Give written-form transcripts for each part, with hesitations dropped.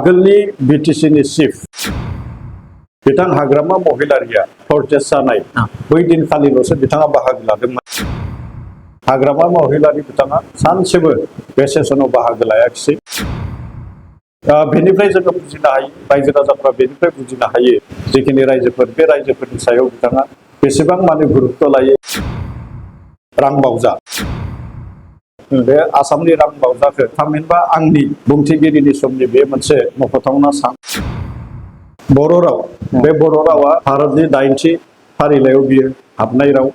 आगोलनि बिटिसिनि चिफ बिथां हाग्रामा महिलारिया प्रटेस्ट जानाय बै दिनखालिल'सो बिथाङा बाहागो लादोंमोन। हाग्रामा महिलारि बिथाङा सानसेबो बे सेसनाव बाहागो लायाखिसै। बेनिफ्राय जोङो बुजिनो हायो, रायजो राजाफ्रा बेनिफ्राय बुजिनो हायो जिखिनि रायजोफोर बे रायजोफोरनि सायाव बिथाङा बेसेबां माने गुरुत्व लायो। रां बावजा बे आसामनि रां बावजाखौ थामहिनबा आंनि बुंथिगिरिनि समनि बे मोनसे मख'थावना सान। बर' राव, बे बर' रावा भारतनि 8थि फारिलाइयाव बियो हाबनाय राव।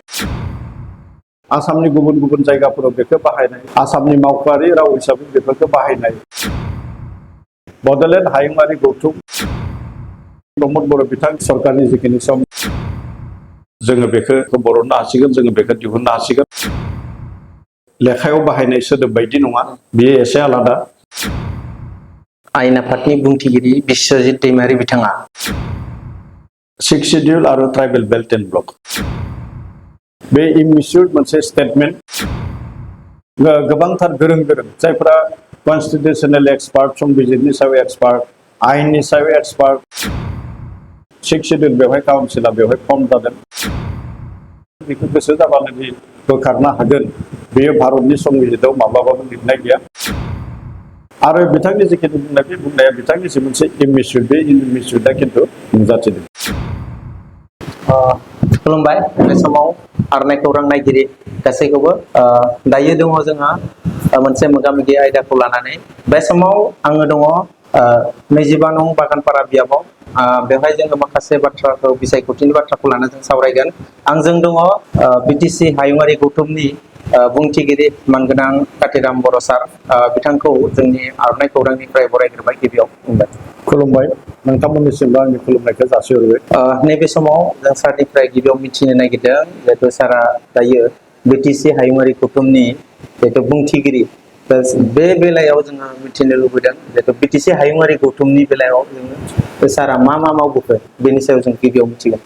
आसामनि गुबुन गुबुन जायगाफोराव बेखौ बाहायनाय, आसामनि मावख'आरि राव हिसाबै बेफोरखौ बाहायनाय। बड'लेण्ड हायुङारि गौथुम प्रमद बर' बिथां सरकारनि जिखिनि सम जोङो बेखौ बरननो हासिगोन, जोङो बेखौ दिहुननो हासिगोन। लेखायाव बाहायनाय सोदोब बायदि नङा, बेयो एसे आलादा। आयेन आफादनि बुंथिगिरि बिश्वजित दैमारि बिथाङा 6 शिड्युल आरो ट्राइबेल बेल्ट एन्ड ब्लक बे इमिस्युर्ड मोनसे स्टेटमेन्ट। गोबांथार गोरों जायफोरा कन्स्टिटिउसनेल एक्सपार्ट, संबिजिरनि सायाव एक्सपार्ट, आयेननि सायाव एक्सपार्ट। 6 शिड्युल बेवहाय काउन्सिला बेवहाय फर्म जादों। बेखौ गोसो जाबानो बोखारनो हागोन, बेयो भारतनि संबिजिताव माब्लाबाबो लिरनाय गैया। आरो बिथांनि जिखिनि बुंनाय, बे बुंनाया बिथांनि जि मोनसे इमिस्युर्ड, बे इमिस्युर्डा खिन्थु नुजाथिदों। खुलुमबाय। बे समाव आर'नाइ खौरां नायगिरि गासैखौबो दायो दङ जोंहा मोनसे मोगा-मोगि आयदाखौ लानानै। बे समाव आङो दङ 25 नं बागानपारा बियाबाव। बेवहाय जोङो माखासे बाथ्राखौ, बिसायख'थिनि बाथ्राखौ लानानै जों सावरायगोन। आंजों दङ बिटिसि हायुङारि गौथुमनि बुंथिगिरि मानगोनां कातिराम बर' सार। बिथांखौ जोंनि आर'नाइ खौरांनिफ्राय बरायग्रोबाय। गिबियाव बुंबाय। खुलुमबाय, नोंथांमोननिसिमबो आंनि खुलुमनायखौ जासिहरबाय। नैबे समाव जों सारनिफ्राय गिबियाव मिथिनो नागिरदों, जिहेतु सारा दायो बिटिसि हायुङारि गौथुमनि जिहेतु बुंथिगिरि। बे बेलायाव जोङो मिथिनो लुबैदों, जिहेतु बिटिसि हायुङारि गौथुमनि बेलायाव जोङो सारा मा मावबोखो, बेनि सायाव जों गिबियाव मिथिगोन।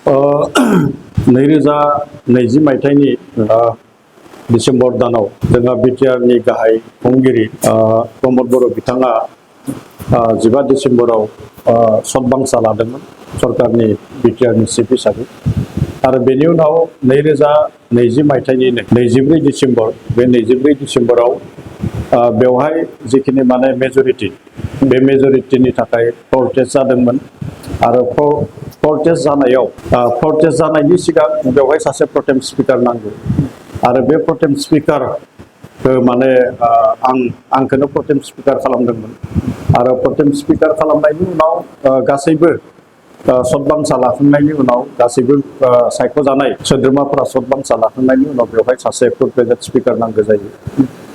2020 मायथाइनि डिसेम्बर दानाव जोंहा बिटिआरनि गाहाय खुंगिरि प्रमद बर' बिथाङा 15 डिसेम्बराव सतबांसा लादोंमोन सरकारनि बिटिआरनि चिफ हिसाबै। आरो बेनि उनाव 2020 मायथाइनिनो 24 डिसेम्बर, बे 24 डिसेम्बराव बेवहाय जिखिनि माने मेजरिटि, बे मेजरिटिनि थाखाय प्रटेस्ट जादोंमोन। आरो प्रटेस्ट जानायनि सिगां बेवहाय सासे प्रटेम स्पिकार नांगौ। आरो बे प्रटेम स्पिकारखौ माने आंखौनो प्रटेम स्पिकार खालामदोंमोन। आरो प्रटेम स्पिकार खालामनायनि उनाव गासैबो सतबांसा लाखांनायनि उनाव गासैबो सायख'जानाय सोद्रोमाफोरा सतबांसा लाखांनायनि उनाव बेवहाय सासे फुल प्रेजेन्ट स्पिकार नांगौ जायो।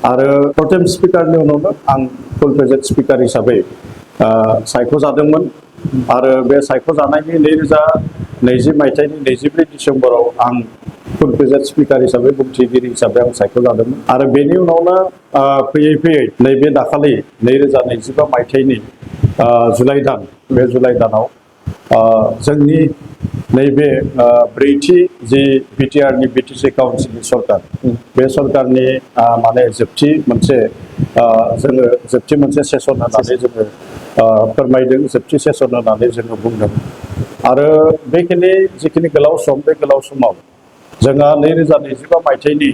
आरो प्रटेम स्पिकारनि उनावनो आं फुल प्रेजेन्ट स्पिकार हिसाबै सायख'जादोंमोन। आरो बे सायख'जानायनि 2020 मायथाइनि 24 डिसेम्बराव आं फुल प्रेजेन्ट स्पिकार हिसाबै, बुंथिगिरि हिसाबै आं सायख'जादोंमोन। आरो बेनि उनावनो फैयै नैबे दाखालि 2025 मायथाइनि जुलाइ दान, बे जुलाइ दानाव जोंनि नैबे 4थि जि बिटिआरनि बिटिसि काउन्सिलनि सरकार, बे सरकारनि माने जोबथि मोनसे सेसन होननानै जोङो फोरमायदों, जोबथि सेसन होननानै जोङो बुंदों। आरो बेखिनि जिखिनि गोलाव सम, बे गोलाव समाव जोंहा 2025 मायथाइनि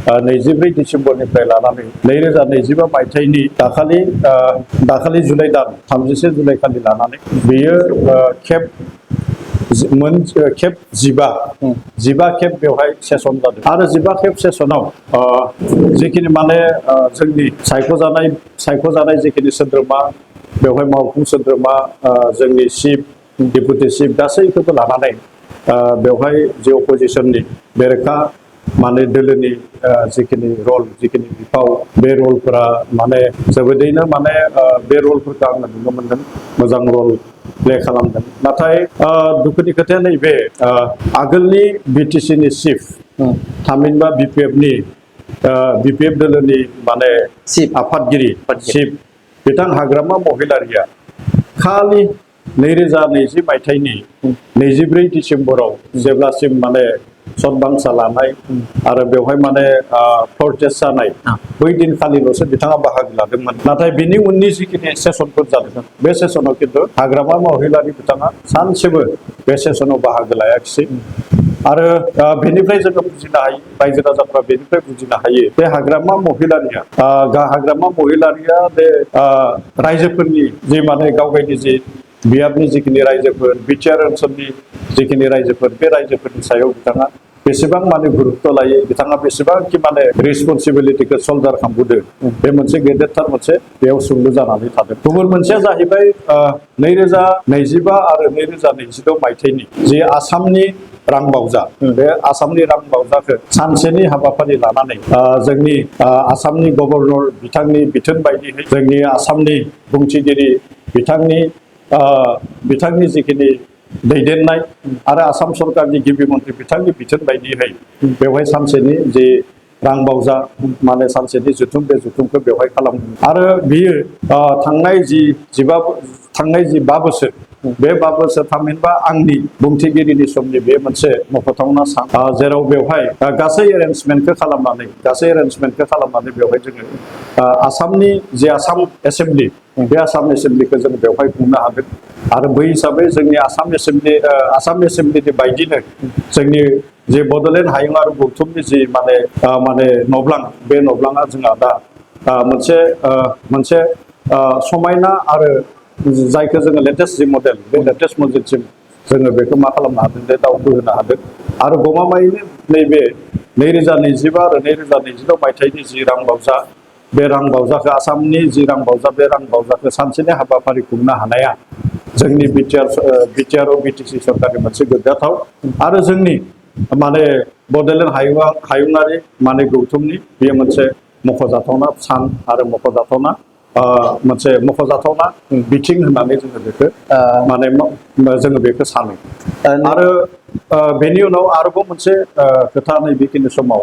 24 डिसेम्बरनिफ्राय लानानै 2025 मायथाइनि दाखालि जुलाइ दान 31 जुलाइ खालि लानानै बेयो खेब 15 खेब बेवहाय सेसन जादों। आरो 15 खेब सेसनाव जिखिनि माने जोंनि सायख'जानाय जिखिनि सोद्रोमा, बेवहाय मावफुं सोद्रोमा, जोंनि चिफ, डेपुटि चिफ गासैखौबो लानानै बेवहाय जे अपोजिसननि बेरेखा माने दोलोनि जिखिनि रल, जिखिनि बिफाव, बे रलफोरा माने जोबोदैनो माने बे रलफोरखौ आङो नुनो मोनदों, मोजां रल प्ले खालामदों। नाथाय दुखुनि खोथाया नैबे, आगोलनि बिटिसिनि चिफ, थामहिनबा बिपिएफ दोलोनि माने आफादगिरि चिफ बिथां हाग्रामा महिलारिया खालि 2020 मायथाइनि 24 डिसेम्बराव जेब्लासिम माने सदबांसा लानाय आरो बेवहाय माने प्रटेस्ट जानाय बै दिनखालिल'सो बिथाङा बाहागो लादोंमोन नाथाय बिनि उननि जिखिनि सेसनफोर जादोंमोन बे सेसनाव खिन्थु हाग्रामा महिलारि बिथाङा सानसेबो बे सेसनाव बाहागो लायाखिसै आरो बेनिफ्राय जोङो बुजिनो हायो रायजो राजाफ्रा बेनिफ्राय बुजिनो हायो बे हाग्रामा महिलारिया बे रायजोफोरनि जि माने गावगायनि जि बियाबनि जिखिनि रायजोफोर बिटिआर ओनसोलनि जिखिनि रायजोफोर बे रायजोफोरनि सायाव बिथाङा बेसेबां माने गुरुत्व लायो बिथाङा बेसेबांखि माने रिसपन्सिबिलिटिखौ सल्डार खालामबोदों बे मोनसे गेदेरथार मोनसे बेयाव सोंलु जानानै थादों गुबुन मोनसेया जाहैबाय 2025 आरो 2026 मायथाइनि जि आसामनि रांबावजा बे आसामनि रांबावजाखौ सानसेनि हाबाफारि लानानै जोंनि आसामनि गभर्नर बिथांनि बिथोन बायदियै जोंनि आसामनि बुंथिगिरि बिथांनि जिखिनि दैदेननाय आरो आसाम सरकारनि गिबि मन्थ्रि बिथांनि बिथोन बायदियै बेवहाय सानसेनि जे रांबावजा माने सानसेनि जुथुम बे जुथुमखौ बेवहाय खालामदों आरो बियो थांनाय जि 5 बोसोर बे 5 बोसोर थामहिनबा आंनि बुंथिगिरिनि समनि बे मोनसे मख'थावना सान जेराव बेवहाय गासै एरेन्जमेन्टखौ खालामनानै बेवहाय जोङो आसामनि जे आसाम एसेम्बलि बे आसाम एसेम्बलिखौ जों बेवहाय खुंनो हादों आरो बै हिसाबै जोंनि आसाम एसेम्बलिनि बायदिनो जोंनि जे बड'लेण्ड हायुङारि गौथुमनि जि माने नब्लां बे नब्लाङा जोंहा दा मोनसे समायना आरो जायखौ जोङो लेटेस्ट जि मडेल बे लेटेस्ट मडेलसिम जोङो बेखौ मा खालामनो हादों जे दावखोहोनो हादों आरो गमामायैनो नैबे 2025 आरो 2026 मायथाइनि जि रांबावजा बे रांबावजाखौ आसामनि जि रांबावजा बे रांबावजाखौ सानसेनि हाबाफारि खुंनो हानाया जोंनि बिटिआर बिटिसि सरकारनि मोनसे गोग्गाथाव आरो जोंनि माने बड'लेण्ड हायुङारि माने गौथुमनि बेयो मोनसे मख'जाथावना सान आरो मख'जाथावना बिथिं होननानै जोङो बेखौ माने जोङो बेखौ सानो आरो बेनि उनाव आरोबाव मोनसे खोथा नैबेखिनि समाव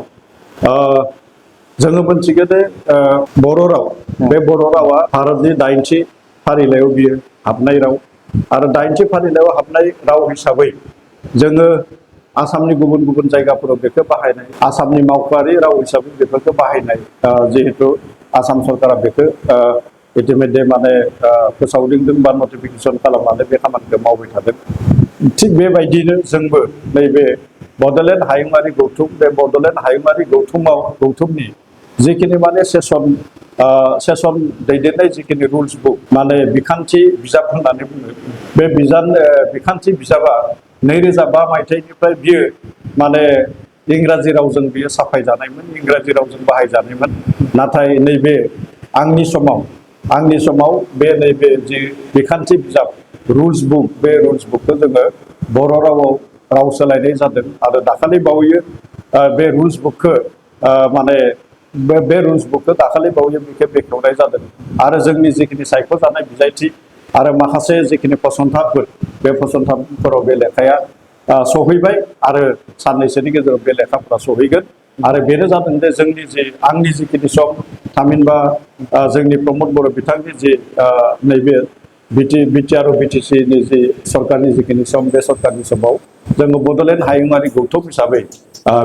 जोङो मोनथिगौ दे बर' राव बे बर' रावा भारतनि 8थि फारिलाइयाव बियो हाबनाय राव आरो 8थि फारिलाइयाव हाबनाय राव हिसाबै जोङो आसामनि गुबुन गुबुन जायगाफोराव बेखौ बाहायनाय आसामनि मावख'आरि राव हिसाबै बेफोरखौ बाहायनाय जिहेतु आसाम सरकारा बेखौ इतिमध्य माने फोसावदिंदों बा नटिफिकेसन खालामनानै बे खामानिखौ मावबाय थादों थिग बेबायदिनो जोंबो नैबे बड'लेण्ड हायुङारि गौथुम बे बड'लेण्ड हायुङारि गौथुमनि जिखिनि माने सेसन दैदेननाय जिखिनि रुल्स बुक माने बिखान्थि बिजाब होननानै बुङो बे बिखान्थि बिजाबा 2005 मायथाइनिफ्राय बियो माने इंराजि रावजों बियो साफायजानायमोन इंराजि रावजों बाहायजानायमोन नाथाय नैबे आंनि समाव बे नैबे जि बिखान्थि बिजाब रुल्स बुक बे रुल्स बुकखौ जोङो बर' रावाव राव सोलायनाय जादों आरो दाखालि बावैयो बे रुल्स बुकखौ माने बे रुल्स बुकखौ दाखालि बावैयो बेखेवनाय जादों आरो जोंनि जिखिनि सायख'जानाय बिजायथि आरो माखासे जिखिनि फसंथानफोर बे फसंथानफोराव बे लेखाया सहैबाय आरो साननैसोनि गेजेराव बे लेखाफोरा सहैगोन आरो बेनो जादों जे आंनि जिखिनि सम थामहिनबा जोंनि प्रमद बर' बिथांनि जि नैबे बिटिआर बिटिसिनि जि सरकारनि जिखिनि सम बे सरकारनि समाव जोङो बड'लेण्ड हायुङारि गौथुम हिसाबै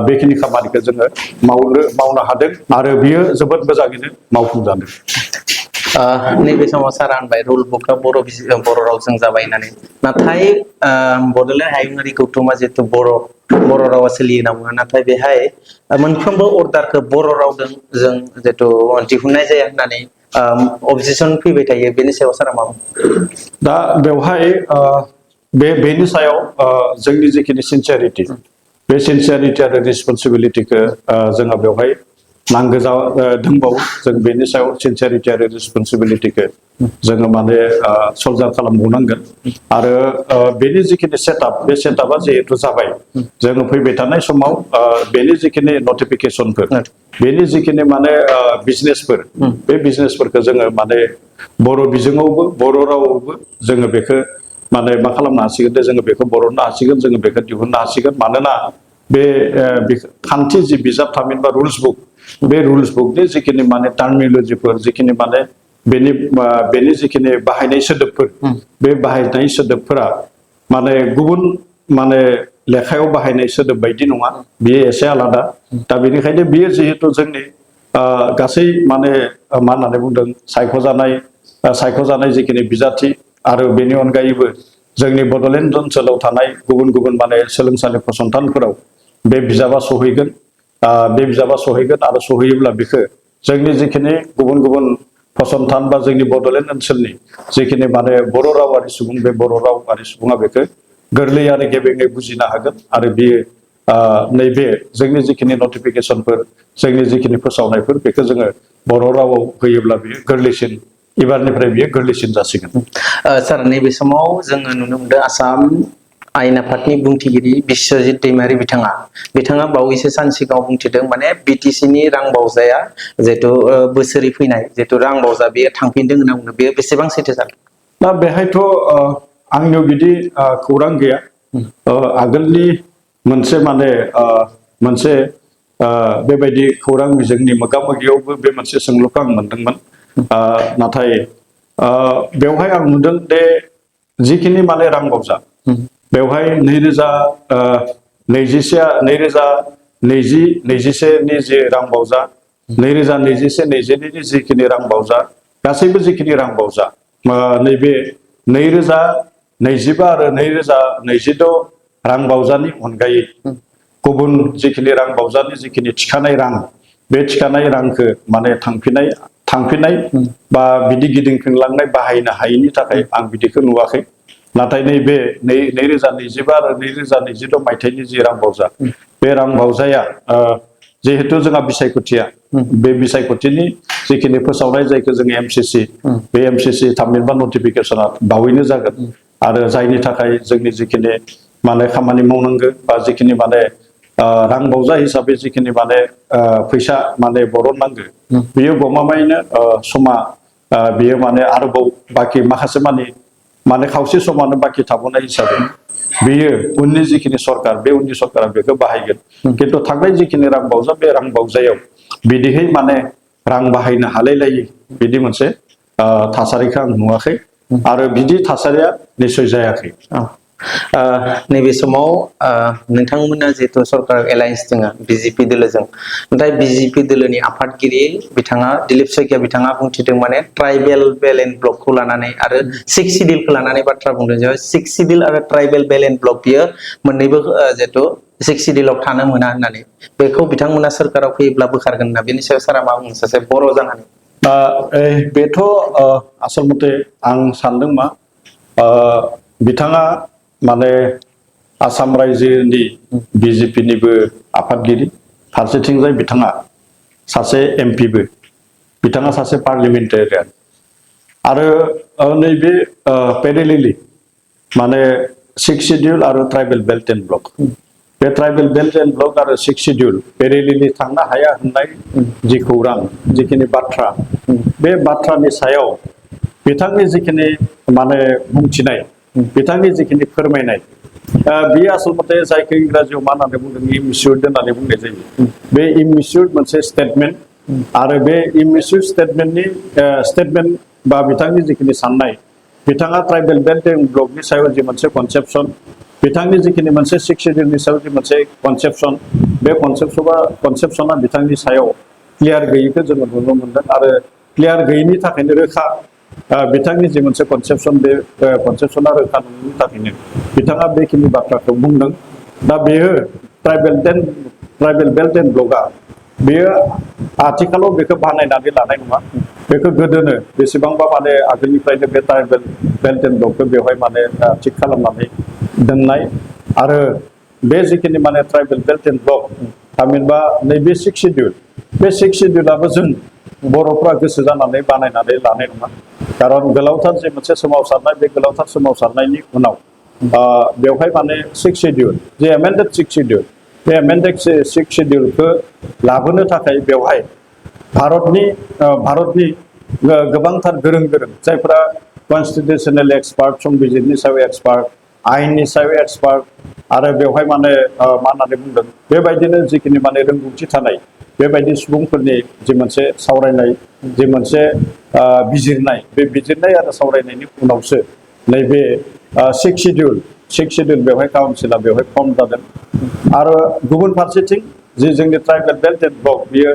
बेखिनि खामानिखौ जोङो मावनो हादों आरो बियो जोबोद मोजाङैनो मावफुंजादों नैबे समाव सारा होनबाय रुल बुकआ बर' रावजों जाबाय होननानै नाथाय बड'लेण्ड हायुङारि गौथुमा जिहेतु बर' रावा सोलियो होनना बुङो नाथाय बेहाय मोनफ्रोमबो अर्डारखौ बर' रावजों जों जिहेतु दिहुननाय जाया होननानै अबजेक्सन फैबाय थायो बेनि सायाव सारा मा बुङो दा बेवहाय बेनि सायाव जोंनि जिखिनि सिनसियारिटि बे सिनसियारिटि आरो रिसपन्सिबिलिटिखौ जोंहा बेवहाय नांगौ दंबावो जों बेनि सायाव सिनसियारिटि आरो रिसपन्सिबिलिटिखौ जोङो माने सल्जार खालामबावनांगोन आरो बेनि जिखिनि सेटआप बे सेटआपा जिहेतु जाबाय जोङो फैबाय थानाय समाव बेनि जिखिनि नटिफिकेसनफोर बेनि जिखिनि माने बिजनेसफोर बे बिजनेसफोरखौ जोङो माने बर' बिजोङावबो बर' रावावबो जोङो बेखौ माने मा खालामनो हासिगोन दे जोङो बेखौ बरननो हासिगोन जोङो बेखौ दिहुननो हासिगोन मानोना बे खान्थि जि बिजाब थामहिनबा रुल्स बुक बे रुल्स बुकनि जिखिनि माने टार्मिनलजिफोर जिखिनि माने बेनि जिखिनि बाहायनाय सोदोबफोर बे बाहायनाय सोदोबफोरा माने गुबुन माने लेखायाव बाहायनाय सोदोब बायदि नङा बियो एसे आलादा दा बेनिखायनो बियो जिहेतु जोंनि गासै माने मा होननानै बुंदों सायख'जानाय जिखिनि बिजाथि आरो बेनि अनगायैबो जोंनि बड'लेण्ड ओनसोलाव थानाय गुबुन गुबुन माने सोलोंसालि फसंथानफोराव बे बिजाबा सहैगोन आरो सहैयोब्ला बेखौ जोंनि जिखिनि गुबुन गुबुन फसंथान बा जोंनि बड'लेण्ड ओनसोलनि जिखिनि माने बर' रावारि सुबुं बे बर' रावारि सुबुङा बेखौ गोरलै आरो गेबेङै बुजिनो हागोन आरो बियो नैबे जोंनि जिखिनि नटिफिकेसनफोर जोंनि जिखिनि फोसावनायफोर बेखौ जोङो बर' रावाव होयोब्ला बियो गोरलैसिन एबारनिफ्राय बियो गोरलैसिन जासिगोन सार नैबे समाव जोङो नुनो मोनदों आसाम आयेन आफादनि बुंथिगिरि बिस्वजित दैमारि बिथाङा बावैसो सान सिगाङाव बुंथिदों माने बिटिसिनि रां बावजाया जिहेतु बोसोरै फैनाय जिहेतु रां बावजा बेयो थांफिनदों होनना बुंदों बेयो बेसेबां सैथो जागोन दा बेहायथ' आंनियाव बिदि खौरां गैया आगोलनि मोनसे माने मोनसे बेबायदि खौरां बिजोंनि मोगा मोगियावबो बे मोनसे सोंलुखौ आं मोनदोंमोन नाथाय बेवहाय आं नुदों दे जिखिनि माने रां बावजा बेवहाय 2021-2022नि जे रां बावजा 2021-2022नि जिखिनि रां बावजा गासैबो जिखिनि रां बावजा नैबे 2025 आरो 2026 रां बावजानि अनगायै गुबुन जिखिनि रां बावजानि जिखिनि थिखानाय रां बे थिखानाय रांखौ माने थांफिननाय बा बिदि गिदिंफिनलांनाय बाहायनो हायैनि थाखाय आं बिदिखौ नुवाखै नाथाय नैबे 2025 आरो 2026 मायथाइनि जि रां बावजा बे रां बावजाया जिहेतु जोंहा बिसायख'थिया बे बिसायख'थिनि जिखिनि फोसावनाय जायखौ जों एमसिसि बे एमसिसि थामहिनबा नटिफिकेसना बावैनो जागोन आरो जायनि थाखाय जोंनि जिखिनि माने खामानि मावनांगौ बा जिखिनि माने रां बावजा हिसाबै जिखिनि माने फैसा माने बरननांगौ बेयो गमामायैनो समा बेयो माने आरोबाव बाखि माखासे माने खावसे समानो बाखि थाबावनाय हिसाबै बेयो उननि जिखिनि सरकार बे उननि सरकारा बेखौ बाहायगोन खिन्थु थांनाय जिखिनि रां बावजा बे रां बावजायाव बिदिहै माने रां बाहायनो हालायलायै बिदि मोनसे थासारिखौ आं नुवाखै आरो बिदि थासारिया निस्सय जायाखै नैबे समाव नोंथांमोना जिहेतु सरकार एलायन्स दङ बिजेपि दोलोजों नाथाय बिजेपि दोलोनि आफादगिरि बिथाङा दिलीप सैकिया बिथाङा बुंथिदों माने ट्राइबेल बेलेन्ट ब्लकखौ लानानै आरो 6 सिडिउलखौ लानानै बाथ्रा बुंदों जे 6 सिडिउल आरो ट्राइबेल बेलेन्ट ब्लक बियो मोननैबो जिहेतु 6 सिडिउलाव थानो मोना होननानै बेखौ बिथांमोना सोरखाराव फैयोब्ला बोखारगोन होनना बेनि सायाव सारा मा बुङो सासे बर' जानानै बेथ' आसल मथे आं सानदों मा बिथाङा माने आसाम रायजोनि बिजेपिनिबो आफादगिरि फारसेथिंजाय बिथाङा सासे एमपिबो बिथाङा सासे पार्लिमेन्टारियान आरो नैबे पेरेलेलि माने 6 सिडिउल आरो ट्राइबेल बेल्ट एन्ड ब्लक बे ट्राइबेल बेल्ट एन्ड ब्लक आरो 6 सिडिउल पेरेलेलि थांनो हाया होननाय जि खौरां जिखिनि बाथ्रा बे बाथ्रानि सायाव बिथांनि जिखिनि माने बुंथिनाय बिथांनि जिखिनि फोरमायनाय बेयो आसल मथे जायखौ इंराजियाव मा होननानै बुंदों इमिस्युर्ड होननानै बुंनाय जायो बे इमिस्युर्ड मोनसे स्टेटमेन्ट आरो बे इमिस्युर्ड स्टेटमेन्ट बा बिथांनि जिखिनि साननाय बिथाङा ट्राइबेल बेल्ट एन्ड ब्लकनि सायाव जि मोनसे कनसेप्सन बिथांनि जिखिनि मोनसे 6 सिडिउलनि सायाव जि मोनसे कनसेप्सन बे कनसेप्सना बिथांनि सायाव क्लियार गैयैखौ जोङो नुनो मोनदों आरो क्लियार गैयैनि थाखायनो रोखा बिथांनि जि मोनसे कनसेप्सन बे कनसेप्सना रोखा नङैनि थाखायनो बिथाङा बेखिनि बाथ्राखौ बुंदों दा बेयो ट्राइबेल बेल्ट एन्ड ब्लकआ बेयो आथिखालाव बेखौ बानायनानै लानाय नङा बेखौ गोदोनो बेसेबांबा माने आगोलनिफ्रायनो बे ट्राइबेल बेल्ट एन्ड ब्लकखौ बेवहाय माने थिग खालामनानै दोननाय आरो बे जिखिनि माने ट्राइबेल बेल्ट एन्ड ब्लक थामहिनबा नैबे 6 सिडिउल बे 6 सिडिउलाबो जों बर'फ्रा गोसो जानानै बानायनानै लानाय नङा खारन गोलावथार जे मोनसे सोमावसारनाय बे गोलावथार सोमावसारनायनि उनाव बेवहाय माने 6 सिडिउल जे एमेन्डेड 6 सिडिउल बे एमेन्डेड 6 सिडिउलखौ लाबोनो थाखाय बेवहाय भारतनि गोबांथार गोरों जायफोरा कन्स्टिटिउसनेल एक्सपार्ट संबिजिरनि सायाव एक्सपार्ट आयेननि सायाव एक्सपार्ट आरो बेवहाय माने मा होननानै बुंदों बेबायदिनो जिखिनि माने रोंगौथि थानाय बेबायदि सुबुंफोरनि जि मोनसे सावरायनाय जि मोनसे बिजिरनाय बे बिजिरनाय आरो सावरायनायनि उनावसो नैबे 6 सिक्स शेड्यूल बेवहाय काउन्सिला बेवहाय फर्म जादों आरो गुबुन फारसेथिं जि जोंनि ट्राइबेल बेल्ट एन्ड ब्लक बियो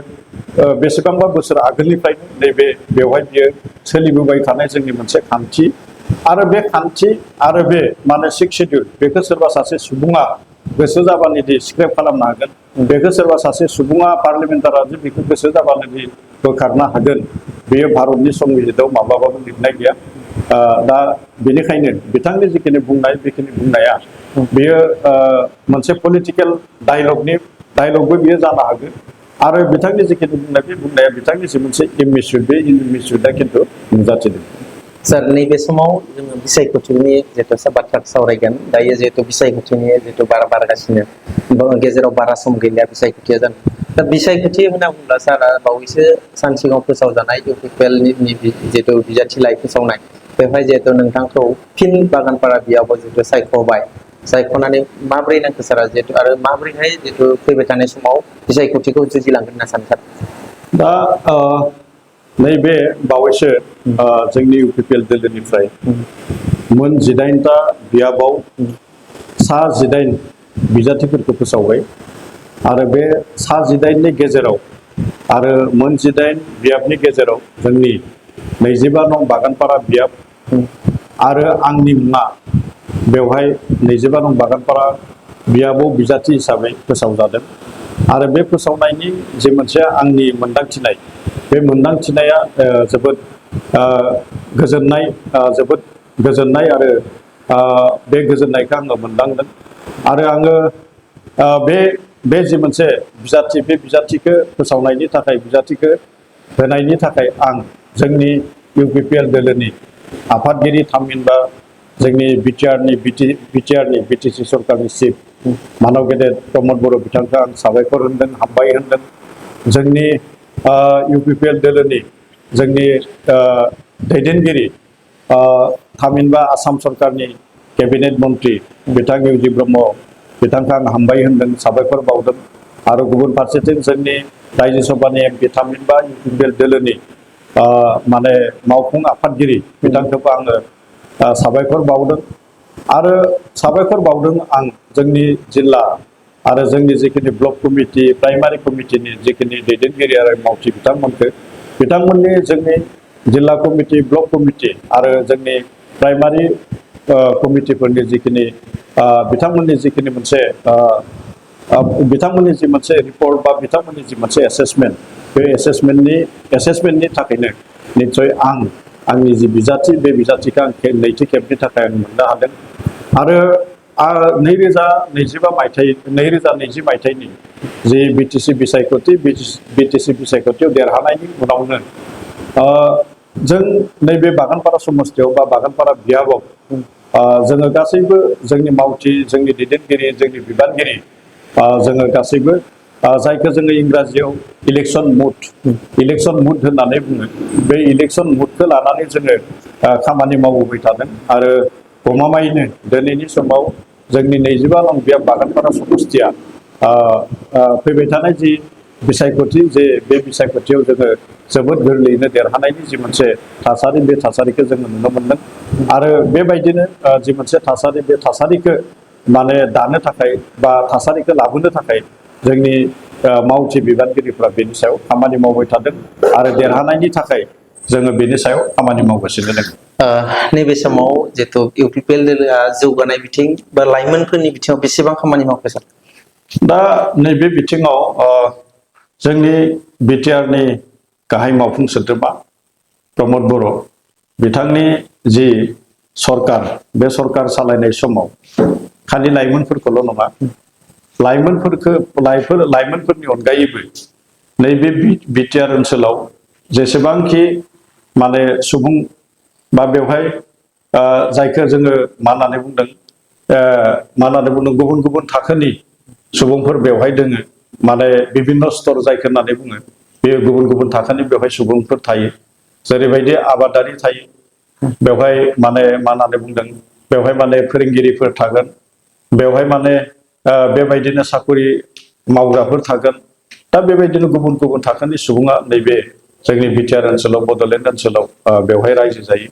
बेसेबांबा बोसोर आगोलनिफ्रायनो नैबे बेवहाय बियो सोलिबोबाय थानाय जोंनि मोनसे खान्थि आरो बे खान्थि आरो बे माने सिक्स शेड्यूल बेखौ सोरबा सासे सुबुङा गोसो जाबानो दि स्क्रेप खालामनो हागोन बेखौ सोरबा सासे सुबुङा पार्लियामेन्टारा जे बेखौ गोसो जाबानो दि बोखारनो हागोन बेयो भारतनि संबिजिताव माब्लाबाबो लिरनाय गैया दा बेनिखायनो बिथांनि जिखिनि बुंनाय बेखिनि बुंनाया बेयो मोनसे पलिटिकेल डायलगबो बियो जानो हागौ आरो बिथांनि जिखिनि बुंनाय बे बुंनाया बिथांनि जि मोनसे इमिसुड बे इमिसुडा खिन्थु नुजाथिदों सर नैबे समाव जोङो बिसायख'थिनि जिहेतु बाथ्रा सावरायगोन दायो जिहेतु बिसायख'थिनि जिहेतु बारगासिनो गेजेराव बारा सम गैलिया बिसायख'थिया जानो दा बिसायख'थि होनना बुङोब्ला सारा बावैसो सान सिगाङाव फोसावजानाय इउपिपिएलनि जिहेतु बिजाथिलाइ फोसावनाय बेवहाय जिहेतु नोंथांखौ फिन बागानपारा बियावबो जिहेतु सायख'बाय सायख'नानै माबोरै नांखो सारा जिहेतु आरो माबोरैहाय जिहेतु फैबाय थानाय समाव बिसायख'थिखौ जुजिलांगोन होनना सानो सार दा नैबे बावैसो जोंनि इउपिपिएल दोलोनिफ्राय मोन 18टा बियाबाव सा 18 बिजाथिफोरखौ फोसावबाय आरो बे सा 18नि गेजेराव आरो मोन 18 बियाबनि गेजेराव जोंनि 25 नं बागानपारा बियाब आरो आंनि मुङा बेवहाय 25 नं बागानपारा बियाबाव बिजाथि हिसाबै फोसावजादों आरो बे फोसावनायनि जे मोनसे आंनि मोनदांथिनाय बे मोनदांथिनाया जोबोद गोजोननाय आरो बे गोजोननायखौ आङो मोनदांदों आरो आङो बे जे मोनसे बिजाथि बे बिजाथिखौ फोसावनायनि थाखाय बिजाथिखौ होनायनि थाखाय आं जोंनि इउपिपिएल दोलोनि आफादगिरि थामहिनबा जोंनि बिटिसि सरकारनि चिफ मानव गेदेर प्रमद बर' बिथांखौ आं साबायखर होनदों हामबाय होनदों जोंनि इउपिपिएल दोलोनि जोंनि दैदेनगिरि थामहिनबा आसाम सरकारनि केबिनेट मन्त्रि बिथां इउजि ब्रह्म बिथांखौ आं हामबाय होनदों साबायखर बावदों आरो गुबुन फारसेथिं जोंनि रायजो सभानि एमपि थामहिनबा इउपिपिएल दोलोनि माने मावफुं आफादगिरि बिथांखौबो आङो साबायखर बावदों आरो साबायखर बावदों आं जोंनि जिल्ला आरो जोंनि जिखिनि ब्लक कमिटि प्राइमारि कमिटिनि जिखिनि दैदेनगिरि आरो मावथि बिथांमोननि जोंनि जिल्ला कमिटि ब्लक कमिटि आरो जोंनि प्राइमारि कमिटिफोरनि जिखिनि बिथांमोननि जिखिनि मोनसे बिथांमोननि जि मोनसे रिपर्ट बा बिथांमोननि जि मोनसे एसेसमेन्ट बे एसेसमेन्टनि थाखायनो निस्सय आंनि जि बिजाथि बे बिजाथिखौ आं नैथि खेबनि थाखाय आं मोननो हादों आरो 2020 मायथाइनि जि बिटिसि बिसायख'थियाव देरहानायनि उनावनो जों नैबे बागानपारा समस्तियाव बा बागानपारा बियाबाव जोङो गासैबो जोंनि मावथि जोंनि दैदेनगिरि जोंनि बिबानगिरि जोङो गासैबो जायखौ जोङो इंराजियाव इलेक्सन मुड होननानै बुङो बे इलेक्सन मुडखौ लानानै जोङो खामानि मावबोबाय थादों आरो गमामायैनो दिनैनि समाव जोंनि 25 नं बियाब बागानपारा समस्तिया फैबाय थानाय जि बिसायख'थि जे बे बिसायख'थियाव जोङो जोबोद गोरलैयैनो देरहानायनि जि मोनसे थासारि बे थासारिखौ जोङो नुनो मोनदों आरो बेबायदिनो जि मोनसे थासारि बे थासारिखौ माने दानो थाखाय बा थासारिखौ लाबोनो थाखाय जोंनि मावथि बिबानगिरिफ्रा बेनि सायाव खामानि मावबाय थादों आरो देरहानायनि थाखाय जोङो बेनि सायाव खामानि मावगासिनो दङ नैबे समाव जिहेतु इउपिपिएल दोलोआ जौगानाय बिथिं बा लाइमोनफोरनि बिथिङाव बेसेबां खामानि मावखो सार दा नैबे बिथिङाव जोंनि बिटिआरनि गाहाय मावफुं सोद्रोमा प्रमद बर' बिथांनि जि सरकार बे सरकार सालायनाय समाव खालि लाइमोनफोरखौल' नङा लाइमोनफोरनि अनगायैबो नैबे बिटिआर ओनसोलाव जेसेबांखि माने सुबुं बा बेवहाय जायखौ जोङो मा होननानै बुंदों गुबुन गुबुन थाखोनि सुबुंफोर बेवहाय दोङो माने बिभिन्न स्तर जायखौ होननानै बुङो बे गुबुन गुबुन थाखोनि बेवहाय सुबुंफोर थायो जेरैबायदि आबादारि थायो बेवहाय माने मा होननानै बुंदों बेवहाय माने फोरोंगिरिफोर थागोन बेवहाय माने बेबायदिनो साकरि मावग्राफोर थागोन दा बेबायदिनो गुबुन गुबुन थाखोनि सुबुङा नैबे जोंनि बिटिआर ओनसोलाव बड'लेण्ड ओनसोलाव बेवहाय रायजो जायो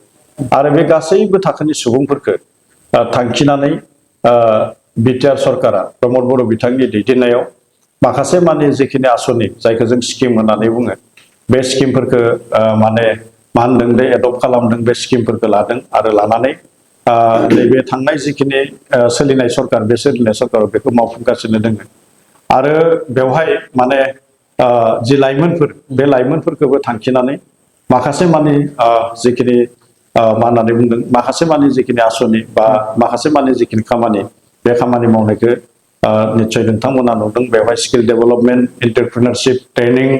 आरो बे गासैबो थाखोनि सुबुंफोरखौ थांखिनानै बिटिआर सरकारा प्रमद बर' बिथांनि दैदेननायाव माखासे माने जिखिनि आसनि जायखौ जों स्किम होननानै बुङो बे स्किमफोरखौ माने मा होनदों दे एडप्ट खालामदों बे स्किमफोरखौ लादों आरो लानानै नैबे थांनाय जिखिनि सोलिनाय सरकार बे सोलिनाय सरकाराव बेखौ मावफुंगासिनो दङ आरो बेवहाय माने जि लाइमोनफोर बे लाइमोनफोरखौबो थांखिनानै माखासे माने जिखिनि मा होननानै बुंदों माखासे माने जिखिनि आसनि बा माखासे माने जिखिनि खामानि बे खामानि मावनायखौ निश्चय नोंथांमोना नुदों बेवहाय स्किल डेभेलपमेन्ट एन्टारप्रिनारशिप ट्रेनिं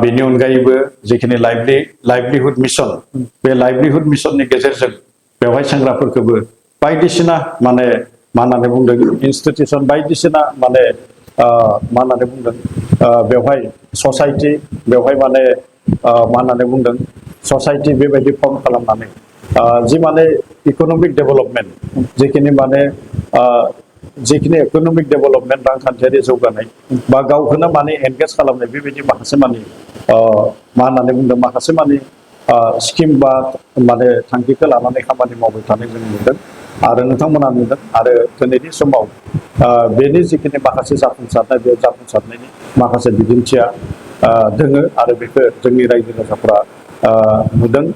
बेनि अनगायैबो जिखिनि लाइभलिहुड मिशन बे लाइभलिहुड मिशननि गेजेरजों बेवहाय सेंग्राफोरखौबो बायदिसिना माने मा होननानै बुंदों इनस्टिटिउसन बायदिसिना माने मा होननानै बुंदों बेवहाय ससाइटि बेवहाय माने मा होननानै बुंदों ससाइटि बेबायदि फर्म खालामनानै जि माने इक'नमिक डेभेलपमेन्ट जिखिनि माने जिखिनि इक'नमिक डेभेलपमेन्ट रांखान्थियारि जौगानाय बा गावखौनो माने एनगेज खालामनाय बेबायदि माखासे माने मा होननानै बुंदों माखासे माने स्किम बा माने थांखिखौ लानानै खामानि मावबाय थानाय जों नुदों आरो नोंथांमोना नुदों आरो दिनैनि समाव बेनि जिखिनि माखासे जाफुंसारनाय बे जाफुंसारनायनि माखासे बिदिन्थिया दोङो आरो बेखौ जोंनि रायजो राजाफ्रा नुदों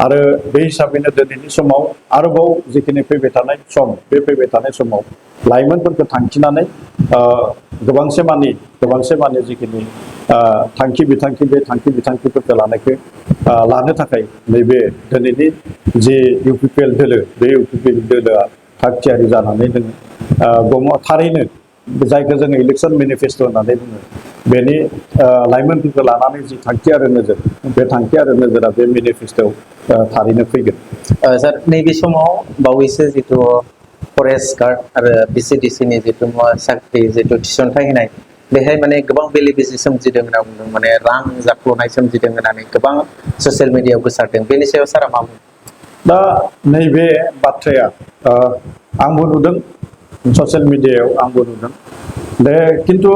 आरो बे हिसाबैनो दिनैनि समाव आरोबाव जिखिनि फैबाय थानाय सम बे फैबाय थानाय समाव लाइमोनफोरखौ थांखिनानै गोबांसे माने जिखिनि थांखि बिथांखि बे थांखि बिथांखिफोरखौ लानो थाखाय नैबे दिनैनि जि इउपिपिएल दोलो बे इउपिपिएल दोलोआ थाग थियारि जानानै दोङो थारैनो जायखौ जोङो इलेक्सन मेनिफेस्ट' होननानै बुङो बेनि लाइमोनफोरखौ लानानै जि थांखि आरो नोजोर बे थांखि आरो नोजोरा बे मेनिफेस्ट'आव थारैनो फैगोन सार नैबे समाव बावैसो जिथु फरेस्ट गार्ड आरो बिसिडिसिनि जिथु साख्रि जिथु थिसनथाइ होनाय बेहाय माने गोबां बेले बेजे सोमजिदों होनना बुंदों माने रां जाख्ल'नाय सोमजिदों होननानै गोबां ससियेल मिडियायाव गोसारदों बेनि सायाव सारा मा बुङो दा नैबे बाथ्राया आंबो नुदों ससियेल मिडियायाव आंबो नुदों दे खिन्थु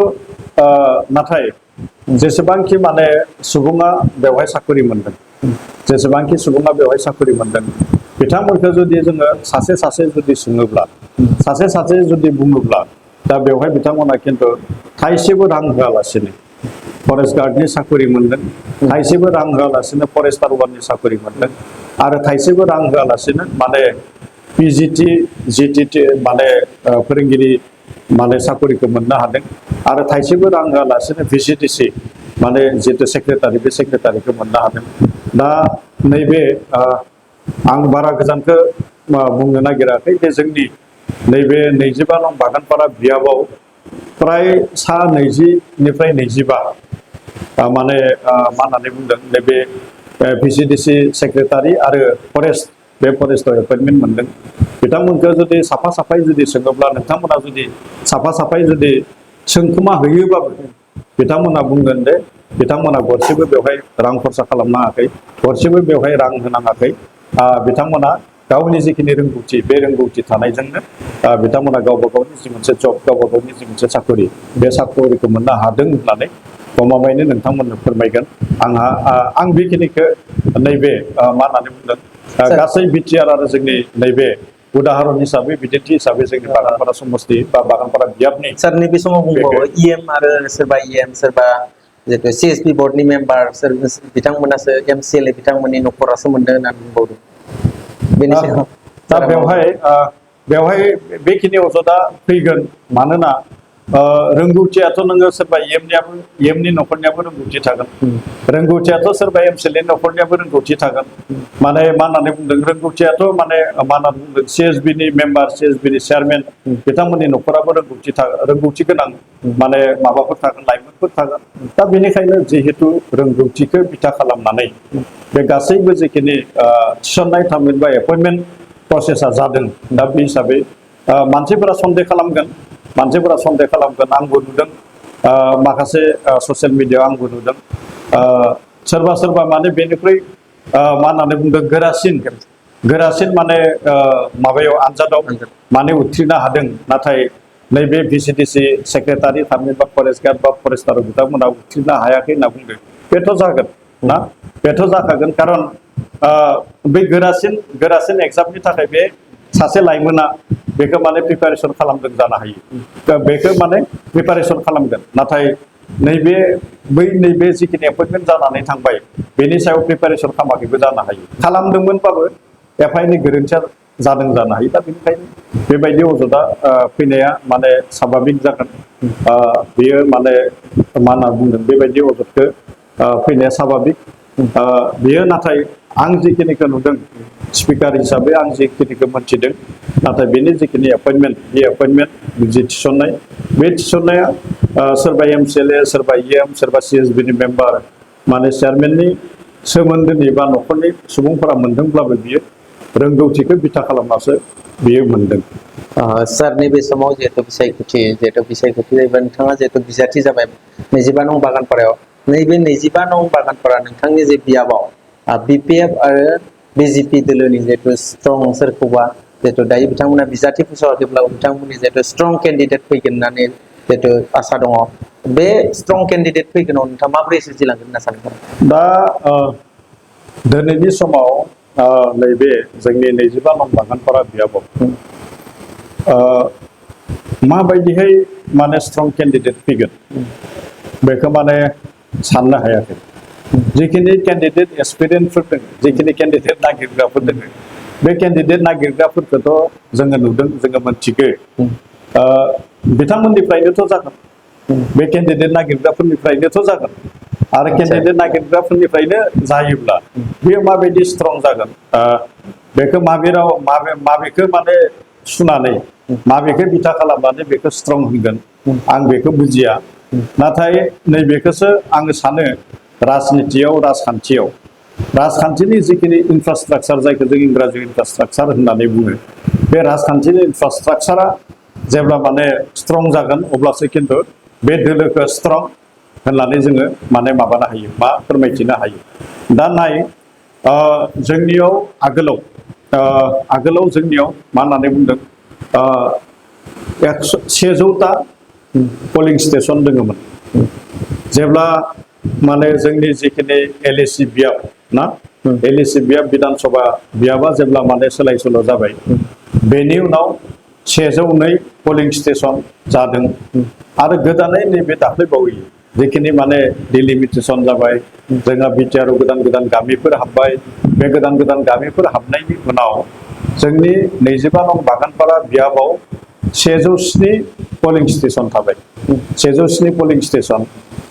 नाथाय जेसेबांखि माने सुबुङा बेवहाय साख्रि मोनदों जेसेबांखि सुबुङा बेवहाय साख्रि मोनदों बिथांमोनखौ जुदि जोङो सासे सासे जुदि सोङोब्ला सासे सासे जुदि बुङोब्ला दा बेवहाय बिथांमोना खिन्थु थाइसेबो रां होआलासिनो फरेस्ट गार्डनि साख्रि मोनदों थाइसेबो रां होआलासिनो फरेस्टार वाननि साख्रि मोनदों आरो थाइसेबो रां होआलासिनो माने पिजिटि जिटिटि माने फोरोंगिरि माने साख्रिखौ मोननो हादों आरो थाइसेबो रां होआलासिनो भिसिडिसि माने जितु सेक्रेटारि बे सेक्रेटारिखौ मोननो हादों दा नैबे आं बारा गोजानखौ बुंनो नागिराखै जे जोंनि नैबे 25 नं बागानपारा बियाबाव फ्राय सा 20निफ्राय 25 माने मा होननानै बुंदों नैबे भिसिडिसि सेक्रेटारि आरो फरेस्ट बे फरेस्टआव एपइन्टमेन्ट मोनदों बिथांमोनखौ जुदि साफा साफायै जुदि सोङोब्ला नोंथांमोना जुदि साफा साफायै जुदि सोंखोमा होयोबाबो बिथांमोना बुंगोन दे बिथांमोना गरसेबो बेवहाय रां खरसा खालामनाङाखै गरसेबो बेवहाय रां होनाङाखै बिथांमोना गावनि जिखिनि रोंगौथि बे रोंगौथि थानायजोंनो बिथांमोना गावबा गावनि जि मोनसे जब गावबा गावनि जि मोनसे साख्रि बे साख्रिखौ मोननो हादों होननानै गमामायैनो नोंथांमोननो फोरमायगोन आं बेखिनिखौ नैबे मा होननानै बुंदों गासै बिटिआर आरो जोंनि नैबे उदाहरन हिसाबै बिदिन्थि हिसाबै जोंनि बागानपारा समस्ति बा बागानपारा बियाबनि सार नैबे समाव बुंबावो इएम आरो सोरबा इएम सोरबा जितु सिएसपि बर्डनि मेम्बार सोर बिथांमोनासो एमसिएलए बिथांमोननि न'खरासो मोनदों होननानै बुंबावदों बेनि सायाव दा बेवहाय बेखिनि अजदा फैगोन मानोना रोंगौथियाथ' नोङो सोरबा इएमनि न'खरनियाबो रोंगौथि थागोन रोंगौथियाथ' सोरबा एमसिएलए न'खरनियाबो रोंगौथि थागोन माने मा होननानै बुंदों रोंगौथियाथ' माने मा होननानै बुंदों सिएसबिनि मेम्बार सिएसबिनि चेयारमेन बिथांमोननि न'खराबो रोंगौथि गोनां माने माबाफोर थागोन लाइमोनफोर थागोन दा बेनिखायनो जिहेतु रोंगौथिखौ बिथा खालामनानै बे गासैबो जिखिनि थिसननाय थामहिनबा एपइन्टमेन्ट प्रसेसा जादों दा बे हिसाबै मानसिफोरा सन्देह खालामगोन आंबो नुदों माखासे ससियेल मिडियायाव आंबो नुदों सोरबा माने बेनिख्रुइ मा होननानै बुंदों गोरासिन माने माबायाव आनजादाव माने उथ्रिनो हादों नाथाय नैबे भिसिडिसि सेक्रेटारि थामहिनबा फरेस्ट गार्ड बा फरेस्टार बिथांमोना उथ्रिनो हायाखै होनना बुंदों बेथ' जागोन ना बेथ' जाखागोन खारन बै गोरासिन एग्जामनि थाखाय बे सासे लाइमोना बेखौ माने प्रिपारेसन खालामदों जानो हायो दा बेखौ माने प्रिपारेसन खालामगोन नाथाय नैबे जिखिनि एपइन्टमेन्ट जानानै थांबाय बेनि सायाव प्रिपारेसन खालामाखैबो जानो हायो खालामदोंमोनबाबो एफा एनै गोरोन्थिया जादों जानो हायो दा बेनिखायनो बेबायदि अजदा फैनाया माने स्वाभाबिक जागोन बेयो माने मा होनना बुंदों बेबायदि अजदखौ फैनाया स्वाभाबिक बेयो नाथाय आं जिखिनिखौ नुदों स्पिकार हिसाबै आं जिखिनिखौ मोनथिदों नाथाय बेनि जिखिनि एपइन्टमेन्ट बे एपइन्टमेन्ट जि थिसननाय बे थिसननाया सोरबा एमसिएलए सोरबा इएम सोरबा सिएसबिनि मेम्बार माने चेयारमेननि सोमोन्दोनि बा न'खरनि सुबुंफोरा मोनदोंब्लाबो बियो रोंगौथिखौ बिथा खालामनासो बियो मोनदों सार नैबे समाव जिहेतु बिसायख'थि जायोबा नोंथाङा जिहेतु बिजाथि जाबाय 25 नं बागानपारायाव नैबे 25 नं बागानपारा नोंथांनि जे बियाबाव बिपिएफ आरो बिजेपि दोलोनि जिहेतु स्ट्रं सोरखौबा जिहेतु दायो बिथांमोना बिजाथि फोसावाखैब्लाबो बिथांमोननि जिहेतु स्ट्रं केन्डिडेट फैगोन होननानै जिहेतु आसा दङ बे स्ट्रं केन्डिडेट फैगोनाव नोंथाङा माबोरै सोरजिलांगोन होनना सानो दा दिनैनि समाव नैबे जोंनि 25 नं बागानपारा बियाबाव माबायदिहाय माने स्ट्रं केन्डिडेट फैगोन बेखौ माने साननो हायाखै जिखिनि केन्डिडेट एसपिरेन्टफोर दङ जिखिनि केन्डिडेट नागिरग्राफोर दङ बे केन्डिडेट नागिरग्राफोरखौथ' जोङो नुदों जोङो मोनथिगौ बिथांमोननिफ्रायनोथ' जागोन बे केन्डिडेट नागिरग्राफोरनिफ्रायनोथ' जागोन आरो केन्डिडेट नागिरग्राफोरनिफ्रायनो जायोब्ला बेयो माबायदि स्ट्रं जागोन बेखौ माबेखौ माने सुनानै माबेखौ बिथा खालामनानै बेखौ स्ट्रं होगोन आं बेखौ बुजिया नाथाय नैबेखौसो आङो सानो राजखान्थिनि जिखिनि इनफ्रास्ट्राक्चार जायखौ जों इंराजियाव इनफ्रास्ट्राक्चार होननानै बुङो बे राजखान्थिनि इनफ्रास्ट्राक्चारा जेब्ला माने स्ट्रं जागोन अब्लासो खिन्थु बे दोलोखौ स्ट्रं होननानै जोङो माने माबानो हायो मा फोरमायथिनो हायो दा जोंनियाव आगोलाव जोंनियाव मा होननानै बुंदों 100टा पलिं स्टेसन दङमोन जेब्ला माने जोंनि जिखिनि एलएसि बियाब ना एलएसि बियाब विधानसभा बियाबा जेब्ला माने सोलाय सोल' जाबाय बेनि उनाव 102 पलिं स्टेसन जादों आरो गोदानै नैबे दाख्लैबावै जिखिनि माने डिलिमिटेसन जाबाय जोंहा बिटिआरआव गोदान गामिफोर हाबबाय बे गोदान गामिफोर हाबनायनि उनाव जोंनि 25 नं बागानपारा बियाबाव 107 पलिं स्टेसन थाबाय 107 पलिं स्टेसन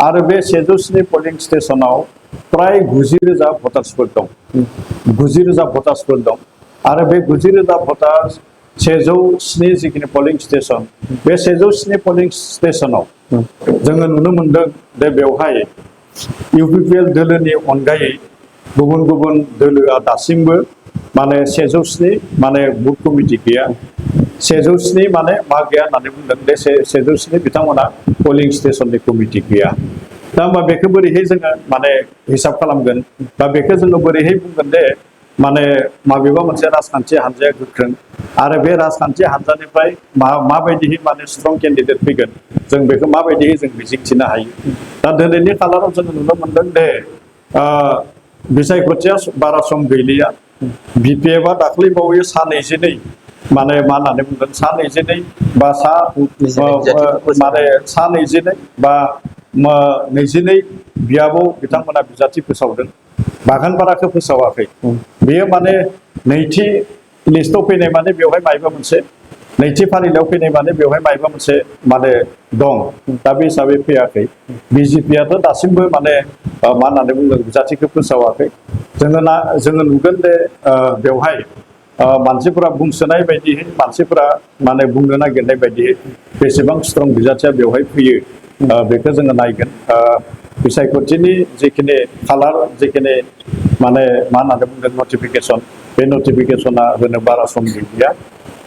आरो बे 107 पलिं स्टेसनाव प्राय 90,000 भटार्सफोर दं 90,000 भटार्सफोर दं आरो बे 90,000 भटार्स 107 जिखिनि पलिं स्टेसन बे 107 पलिं स्टेसनाव जोङो नुनो मोनदों दे बेवहाय इउपिपिएल दोलोनि अनगायै गुबुन दोलोआ दासिमबो माने 107 माने बुथ कमिटि गैया 107 माने मा गैया होननानै बुंदों बे 107 बिथांमोना पलिं स्टेसननि कमिटि गैया दा होमबा बेखौ बोरैहाय जोङो माने हिसाब खालामगोन बा बेखौ जोङो बोरैहाय बुंगोन दे माने माबेबा मोनसे राजखान्थि हान्जाया गोख्रों आरो बे राजखान्थि हान्जानिफ्राय माबायदिहै माने स्ट्रं केन्डिडेट फैगोन जों बेखौ माबायदिहै जों मिजिंथिनो हायो दा दिनैनि खालाराव जोङो नुनो मोनदों दे बिसायख'थिया बारा सम गैलिया बिपिएफआ दाख्लैबावै सा 22 माने मा होननानै बुंदों सा 22 बा माने सा 22 बा 22 बियाबाव बिथांमोना बिजाथि फोसावदों बागानपाराखौ फोसावाखै बेयो माने नैथि लिस्टआव फैनाय माने बेवहाय मायबा मोनसे नैथि फारिलाइयाव फैनाय माने बेवहाय मायबा मोनसे माने दं दा बे हिसाबै फैयाखै बिजेपियाथ' दासिमबो माने मा होननानै बुंदों बिजाथिखौ फोसावाखै जोङो नुगोन दे बेवहाय मानसिफोरा बुंसोनाय बायदियै मानसिफोरा माने बुंनो नागिरनाय बायदियै बेसेबां स्ट्रं बिजाथिया बेवहाय फैयो बेखौ जोङो नायगोन बिसायख'थिनि जिखिनि खालार जिखिनि माने मा होननानै बुंदों नटिफिकेसन बे नटिफिकेसना होनो बारा सम गैलिया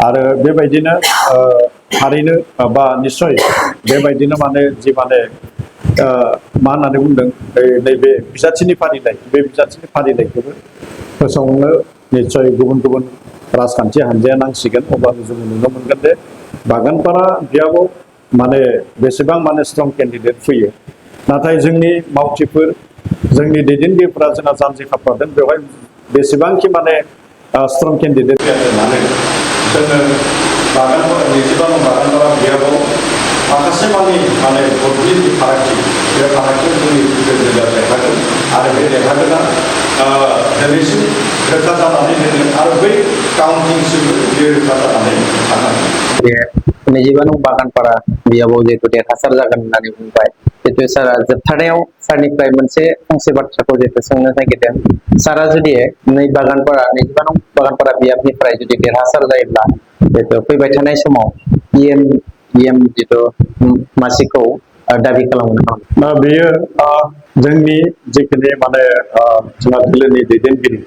आरो बेबायदिनो थारैनो बा निस्सय बेबायदिनो माने जि माने मा होननानै बुंदों नैबे बिजाथिनि फारिलाइ बे बिजाथिनि फारिलाइखौबो फोसावनो निस्सय गुबुन राजखान्थि हान्जाया नांसिगोन अब्लानो जोङो नुनो मोनगोन दे बागानपारा बियाबाव माने बेसेबां माने स्ट्रं केन्डिडेट फैयो नाथाय जोंनि मावथिफोर जोंनि दैदेनगिरिफोरा जोंहा जानजि खाफ्रादों बेवहाय बेसेबांखि माने स्ट्रं केन्डिडेट होननानै जोङो नैजिबा नं बागानफोरा बियाबाव माखासे माने भटनि फारागथि बे फारागथिखौ जोंनि गेजेराव देखायगोन आरो बे देखायगोना दिनैसिम रोखा जानानै दोङो आरो बै काउन्टिंसिमबो बेयो रोखा जानानै थानांगोन। नैजिबा नं बागानपारा बियाबाव जिहेतु देरहासार जागोन होननानै बुंबाय जिहेतु सारा जोबथारनायाव सारनिफ्राय मोनसे फंसे बाथ्राखौ जिहेतु सोंनो नागिरदों सारा जुदि बागानपारा नैजिबा नं बागानपारा बियाबनिफ्राय जुदि देरहासार जायोब्ला जिहेतु फैबाय थानाय समाव इएम जिहेतु मासिखौ दाबि खालामगोन नामा? बेयो जोंनि जिखिनि माने जोंहा दोलोनि दैदेनगिरि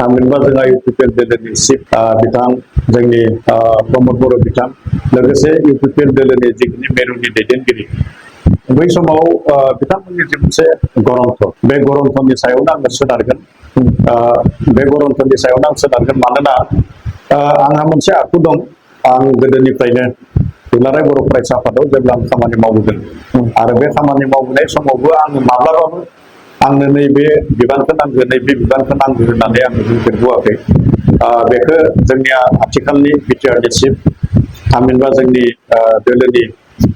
थामहिनबा जोंहा इउपिपिएल दोलोनि चिफ बिथां जोंनि प्रमद बर' बिथां लोगोसे इउपिपिएल दोलोनि जिखिनि मेरुनि दैदेनगिरि बै समाव बिथांमोननि जे मोनसे गरन्थ बे गरन्थनि सायावनो आङो सोनारगोन बे गरन्थनि सायावनो आं सोनारगोन मानोना आंहा मोनसे आखु दं आं गोदोनिफ्रायनो दुलाराय बर' फरायसा आफादाव जेब्ला आं खामानि मावबोदों आरो बे खामानि मावबोनाय समावबो आङो माब्लाबाबो आंनो नैबे बिबानखौ नांगौ नैबे बिबानखौ नांगौ होननानै आङो बुंफेरबोआखै बेखौ जोंनिया आथिखालनि बिटिआरनि चिफ थामहिनबा जोंनि दोलोनि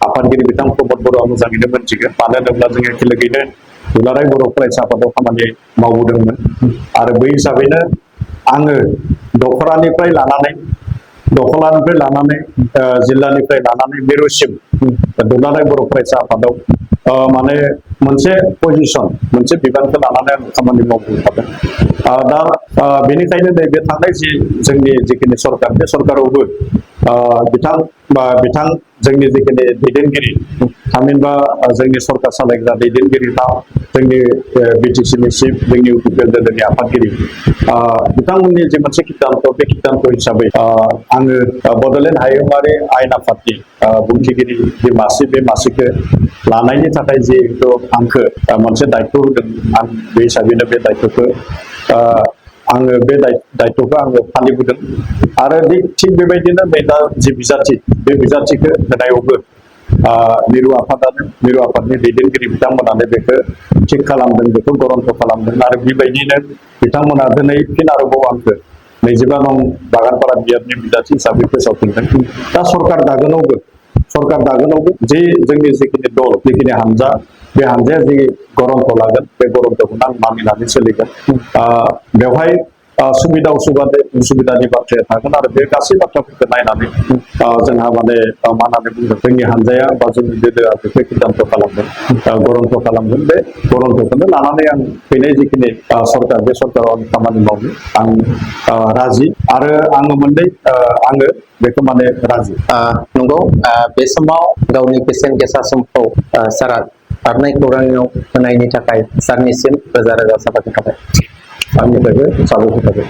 आफादगिरि बिथां प्रमद बर'आ मोजाङैनो मोनथिगोन मानो होनोब्ला जों एखेलगेनो दुलाराय बर' फरायसा आफादाव खामानि मावबोदोंमोन आरो बै हिसाबैनो आङो दखरानिफ्राय लानानै जिल्लानिफ्राय लानानै मिरुसिम दुलाराय बर' फरायसा आफादाव माने मोनसे पजिसन मोनसे बिबानखौ लानानै आं खामानि मावबोखादों दा बेनिखायनो नैबे थांनाय जि जोंनि जिखिनि सरकार बे सरकारावबो बिथां जोंनि जिखिनि दैदेनगिरि थामहिनबा जोंनि सरकार सालायग्रा दैदेनगिरि बा जोंनि बिटिसिनि चिफ जोंनि इउपिपिएल दोलोनि आफादगिरि बिथांमोननि जे मोनसे खिदान्थ बे खिदान्थ हिसाबै आङो बड'लेण्ड हायुङारि आयेन आफादनि बुंथिगिरि जे मासि बे मासिखौ लानायनि थाखाय जिहेतु आंखौ मोनसे दायथ' होदों आं बे हिसाबैनो बे दायथ'खौ आङो बे दायथ'खौ आङो फालिबोदों आरो थिग बेबायदिनो बे दा जि बिजाथि बे बिजाथिखौ होनायावबो मिरु आफादनि दैदेनगिरि बिथांमोनानो बेखौ थिग खालामदों बेखौ गरन्थ खालामदों आरो बेबायदिनो बिथांमोना दिनै फिन आरोबाव आंखौ 25 नं बागानपारा बियाबनि बिजाथि हिसाबै फोसावफिनदों दा सरकार दागोनावबो जे जोंनि जिखिनि दल जिखिनि हानजा बे हानजाया जि गरन्थ लागोन बे गरन्थखौनो आं मानिनानै सोलिगोन बेवहाय सुबिदा उसुबिदानि बाथ्राया थागोन आरो बे गासै बाथ्राफोरखौ नायनानै जोंहा माने मा होननानै बुंगोन जोंनि हानजाया बा जोंनि दोलोआ बेखौ सिद्धान्त खालामगोन गरन्थ खालामगोन बे गरन्थखौनो लानानै आं फैनाय जिखिनि सरकार बे सरकाराव आं खामानि मावनो आं राजि आरो आङो बेखौ माने राजि नंगौ बे समाव गावनि बेसेन गोसा समखौ सारा आर'नाइ खौरांआव होनायनि थाखाय सारनिसिम रोजा रोजा साबायखर थाबाय आंनिफ्रायबो साबायखर थाबाय।